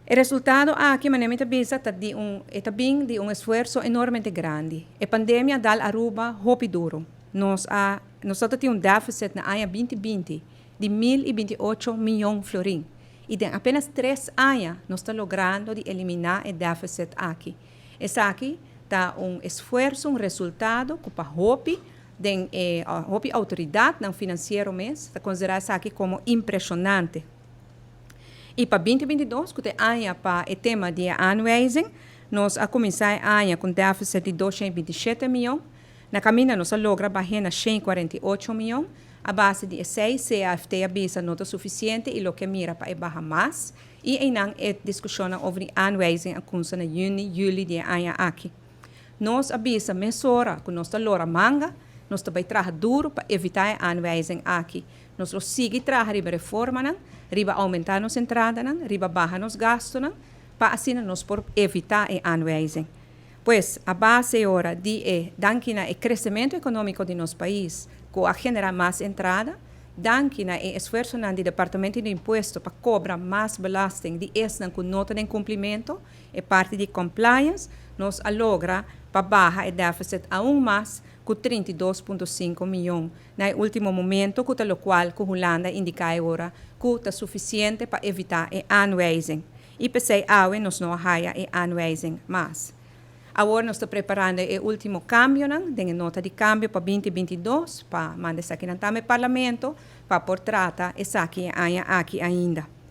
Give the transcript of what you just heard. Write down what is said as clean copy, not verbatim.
E resultado aki, manera mi ta bisa, ta di un e ta bin di un esfuerso enormemente grandi. E pandemia a dal Aruba hopi duro. Nos a nos tabata tin un deficit na aña 2020 di 1028 miyon florin. Y den apenas 3 aña nos ta logrando di elimina e deficit aki. Esaki ta un esfuerso, un resultado cu pa hopi den hopi autoridad nan financiero mes ta considera esaki como impresionante. Y pa 2022, cu ta e aña pa e tema di aanwijzing, nos a cuminsa e aña cu un deficit di 227 miyon. Na caminda nos a logra baha na 148 miyon. A base di esey, CAFT a bisa no ta suficiente y lo kier mira pa baha mas. Y eynan e discusion over di aanwijzing a cuminsa na juni, juli di e aña aki. Nos a bisa mesora cu nos ta lora manga, nos ta bay traha duro pa evita e aanwijzing aki. Nos lo sigui traha riba reforma nan, riba aumenta nos entrada nan, riba baha nos gasto nan, pa asina nos por evita e aanwijzing. Pues, a base ora di e danki na e crecemento economico di nos pais, cu a genera mas entrada, danki na e esfuerso nan di Departamento di Impuesto pa cobra mas belasting di esnan cu no ta den cumplimento, e parti di compliance, nos a logra pa baha e deficit aun mas cu 32.5 miyon na ultimo momento, cu ta locual cu Hulanda a indica awor cu ta suficiente pa evita e aanwijzing. Y p'esey awe nos no a haya e aanwijzing mas. Awor nos ta preparando e ultimo cambio nan, den nota di cambio pa 2022, pa manda esaki nan tambe parlamento, pa por trata esaki aña aki ainda.